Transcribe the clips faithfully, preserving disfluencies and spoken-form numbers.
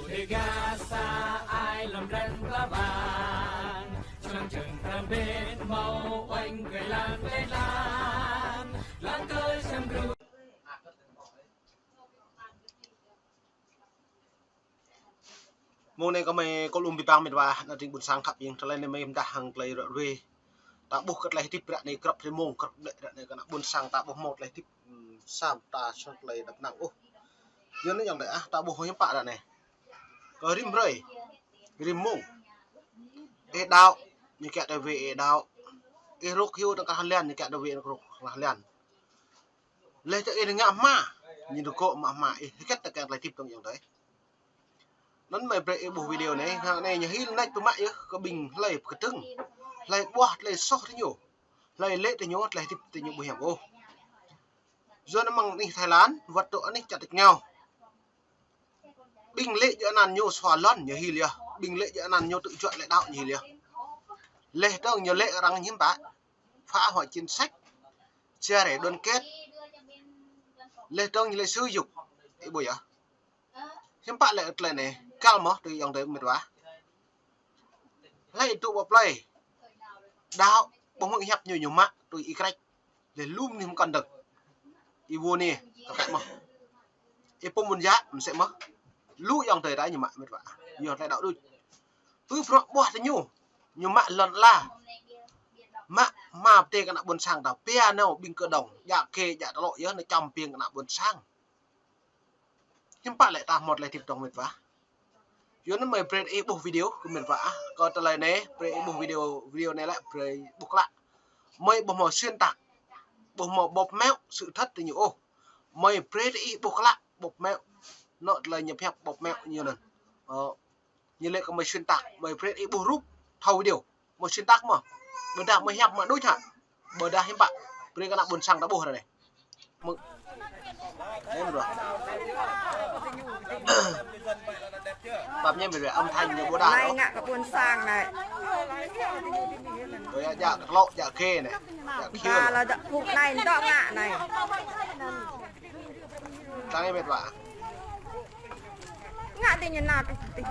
Êgasa ai lăm răn pla ban, člăng čơ̆ng prăm bĕ mâo uêñ kơ lăn leh lan, lăn kơ sem gru. Mông anei kơ mei kơ lŭm bi bang mĭt wa, anăn tring ƀuôn sang khăp jing, tlei anei mei mdah hăng tlei ră ruê. Ta ƀuh kơ tlei hdĭp ră anei krăp hrei mông, krăp ƀlĕ ră anei kơ ană ƀuôn sang ta ƀuh mâo tlei hdĭp, hm, sam ta sang tlei dăp năng ôh. Yua anăn ayŏng adei ah, ta ƀuh hiam pă ră anei. Kơ rĭm hrơi, rĭm mông. Ih đăo, ñu kiă tơ wê ih đăo. Ih rŭk hiu tơ kah lian, ñu kiă tơ wê rŭk kah lian. Leh tơ ih ngă hma, ñu dôk kơ mă hma, ih hơget tơ keng tlei hdĭp dơ̆ng ayŏng adei. Anăn mei brei ih ƀuh video anei, hă anei ñu hil nač pơmă yơh, kơ ƀing hlei pơkdơ̆ng, hlei ƀuah tlei soh tơ ñu, hlei lĕ tơ ñu, tlei hdĭp tơ ñu ƀu hiam ôh. Yua anăn mơ̆ng anih Thái Lan, wăt tơ anih čăt êngao. Ƀing lĕ djŏ anăn ñu sua lăn ñu hil yơh. Ƀing lĕ djŏ anăn ñu tŭ juă lĕ đăo ñu hil yơh. Leh dơ̆ng ñu lĕ arăng hiam pă. Phá hoại chính sách. Chia rẽ đoàn kết. Leh dơ̆ng ñu lĕ sử dụng. Ih ƀuh yơh. Hiam pă lĕ tlei anei. Kăl mơh tui ayŏng adei mĭt wa. Hlei tŭ ƀă plei. Đăo, ƀuh mơ̆ng hiăp ñu ñu mă, tui ih krĕč. Leh lŭm anih mkăn dơ̆ng. Ih wô anei, kơ pĕ mơh. Ih pô mŭn yă, msĕ mơh. Lu ayŏng adei ta ñu mă mĭt wa. Yua tlei đăo đuč. Tui bruă ƀuah tơ ñu. Ñu mă lăn ala. Mă, mă pơtê kơ ană ƀuôn sang ta. Pia nao ƀing kơ dŏng. Djă khê, djă tlŏ yơh, anăn čăm piêng kơ ană ƀuôn sang. Hiam pă lĕ ta mâo tlei hdĭp dơ̆ng mĭt wa. Yua anăn mei brei ih ƀuh video kơ mĭt wa ah. Kơ tlei anei, brei ih ƀuh video, video anei lĕ, brei ƀuh klă. Mei ƀuh mâo xuyên tạc. Ƀuh mâo bóp méo sự thật tơ ñu ôh. Mei brei ih ƀuh klă, bóp méo. Anŏ tlei ñu pơhiăp bóp méo ñu anăn. Ơ, ñu lĕ kơ mei xuyên tạc, mei brei ih ƀuh rup, thâo video. Mâo xuyên tạc mơh. Ƀiădah mei hiăp mă đuč hă. Ƀiădah hiam pă. Brei kơ ană ƀuôn sang ta ƀuh ră anei. Mơ̆ng. Anei mĭt wa. Pap ñu mĭt wa, âm thanh ñu ƀu đa. Anei ngă kơ ƀuôn sang anei. Ƀu djă, djă tlŏ, djă khê anei. Djă khê. Ba la dŏ phung anei, dŏ ngă anei. Tlang ih mĭt wa. Ngă ti ñu nao ti.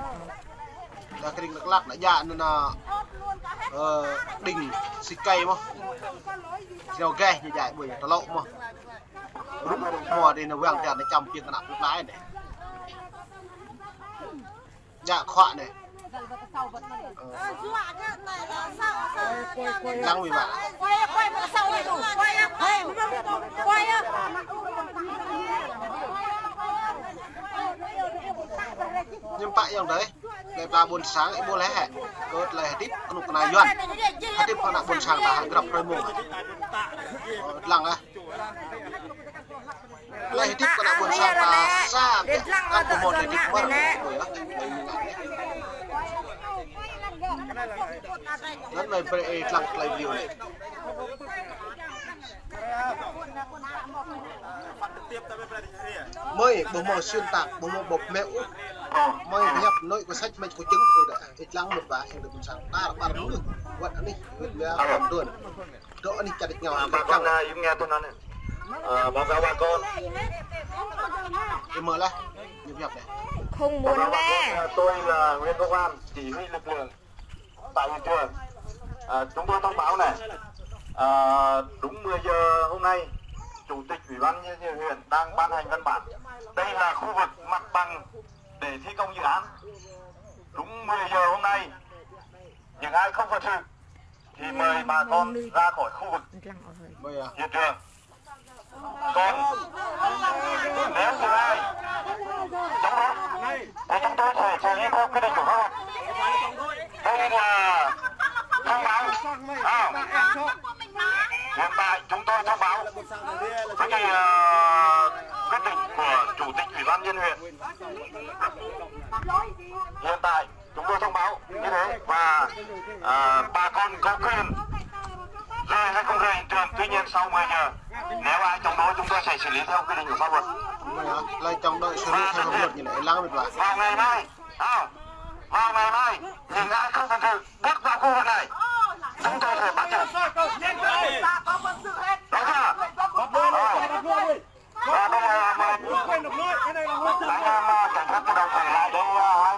Dah kring lăk lăk nao djă anăn, ơ, đĭng si kei mơh. Sreo geh ñu djă ƀuh tlŏ mơh. Rup mâo dih nao wang tian nao čăm piêng kơ ană plei anei. Djă khuă anei. Lăng mĭt wa. Hiam pă ayŏng adei. Tlei pla ƀuôn sang ih ƀuh leh hĕ. Kơ tlei hdĭp knŭk kna Yuăn. Hdĭp kơ ană ƀuôn sang ta hăng grăp hrơi mông. Ơ, lăng ah. Tlei hdĭp kơ ană ƀuôn sang ta sa biă kăp kơ mâo tlei hdĭp mơh. Anăn mei brei ih dlăng tlei video anei. Mei ƀuh mâo xuyên tạc, ƀuh mâo bóp méo ôh. Mei hiăp nội có sách mách có chứng ôh dah. Ih dlăng mĭt wa, ih dlăng ƀuôn sang. Tar ƀar mnuih. Wăt anih, wăt ya, wăt tuôn. Dŏ anih čăt êngao. À, bà con, à, Dũng nghe tôi nói này. À, báo cáo bà con. Ih mơ̆ lah, ñu pơhiăp leh. Không muốn nghe. Báo cáo bà con, à, tôi là Nguyễn Công An, chỉ huy lực lượng tại hiện trường. À, chúng tôi thông báo này. À, đúng mười giờ hôm nay, chủ tịch ủy ban nhân dân huyện đang ban hành văn bản. Đây là khu vực mặt bằng để thi công dự án. Đúng mười giờ hôm nay, những ai không phận sự thì mời bà con ra khỏi khu vực hiện trường. Còn nếu như ai chống đối thì chúng tôi sẽ xử lý theo quy định của pháp luật. Đây là thông báo. À, hiện tại chúng tôi thông báo với cái, ờ, quyết định của chủ tịch ủy ban nhân huyện. Hiện tại chúng tôi thông báo như thế và, à, bà con có quyền rời hay không rời hiện trường. Tuy nhiên sau mười giờ, nếu ai chống đối chúng tôi sẽ xử lý theo quy định của pháp luật. Hlei chống đối xử lý theo pháp luật ñu lĕ, lăng mĭt wa. Vào ngày mai, à, vào ngày mai, những ai không phận sự bước vào khu vực này, chúng tôi sẽ bắt giữ. Đúng chưa? Và bây giờ, à, anh em, à, cảnh sát cơ động phải lại đây, à, hai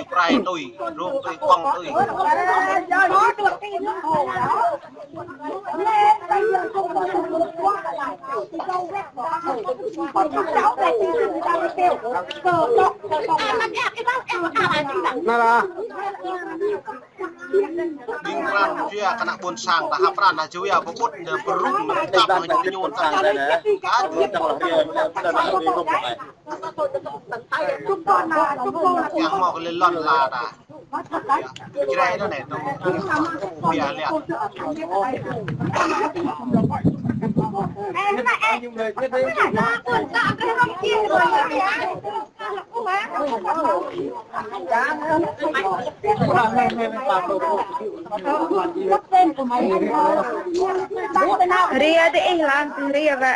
tui, prai tui, rông tui, kŏng tui. Ƀing pran jua kơ ană ƀuôn sang ta hăp pran ta jua pơƀut ta pơrŭng ta kăp hŏng ñu ta. Yang mâo kơ lĕ lăn ala ta. Jrai đó này, tông bia liat. Ria dih, ih lăng, ria wă.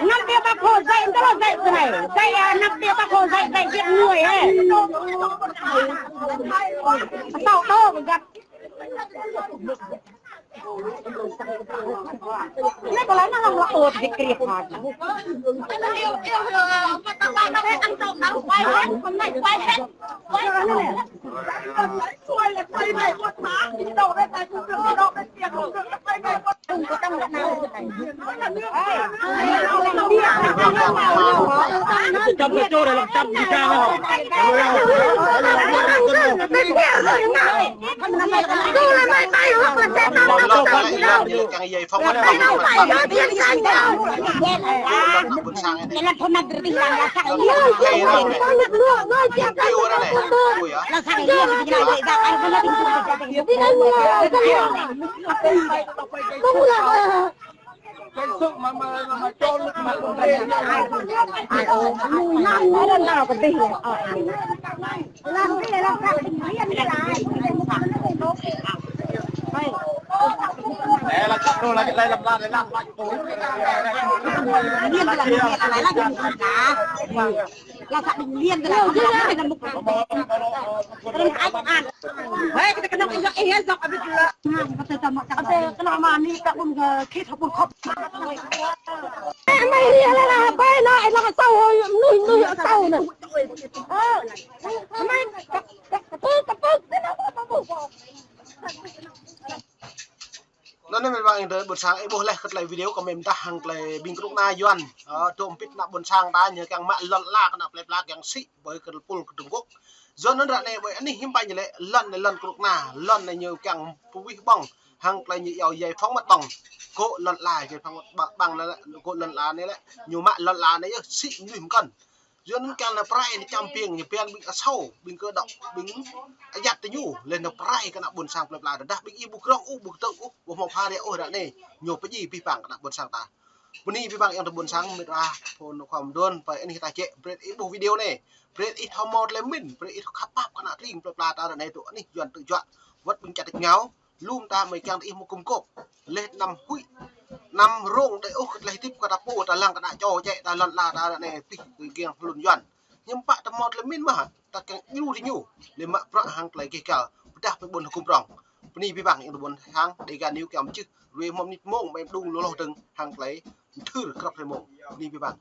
Năm tia Bác Hồ dạy, tôi là dạy cái này. Dạy, à, năm tia Bác Hồ dạy, dạy giết người ấy. Tao đô gặt. Nê, kâo lač năn lŏ ôh dĭk kriêp hă. Anăn mĭt wa ƀuôn sang, ih ƀuh leh kơ klei video kơ mĭt mdah hŏng klei ƀing knŭk kna Yuăn, ơ, dôk mbĭt ană ƀuôn sang ta ñu kiăng mă lăn ala kơ ană plei pla kiăng sĭ ƀơi kơ pul kơ Trung Quốc. Yua anăn ară anei ƀơi anih hiam ƀañ lĕ lăn anei lăn knŭk kna, lăn anei ñu kiăng pơwih ƀơ̆ng hŏng klei ñu iâu giải phóng mặt bằng. Kơ lăn ala giải phóng mặt bằng, bằng anei lĕ, kơ lăn ala anei lĕ, ñu mă lăn ala anei yơh sĭ mnuih mkăn. Yua anăn kiăng nao prai nao čăm ƀing, ñu ƀiăn ƀing asâo, ƀing kơ dŏ, ƀing ayăt diñu, leh nao prai kơ ană ƀuôn sang plei pla, tơdah ƀing ih ƀu krŏng ôh, ƀu ktư̆ ôh, ƀu mâo phara ôh ară anei, ñu pơjing bi păng kơ ană ƀuôn sang ta. Bơni bi păng ayŏng adei ƀuôn sang, mĭt wa, phŭn khua mduôn, pơ anih ta jĕ, brei ih ƀuh video anei, brei ih thâo mâo klei mĭn, brei ih thâo khăp pap kơ ană tring plei pla ta ară anei tŭ anih Yuăn tŭ juă, wăt ƀing čăt êngao, lu mta mei kiăng ih mŭk kŭm kôp. Leh anăn huĭ, anăn rông đei ôh kơ klei hdĭp kơ ta pô, ta lăng kơ ană čô čĕ, ta lăn ala ta ară anei pih kơ giăng hlŭn Yuăn. Hiam pă ta mâo klei mĭn mơh, ta kiăng djru diñu, leh mă bruă hŏng klei keh kal, pơdah pơ ƀuôn hgŭm prŏng. Bơni bi păng ayŏng adei ƀuôn sang, Dega News kiăng mčih, ruê mâo mnĭt mmông, mei mđung lu lŏ dơ̆ng hŏng klei mthưr krăp hlei mmông. Bơni bi păng.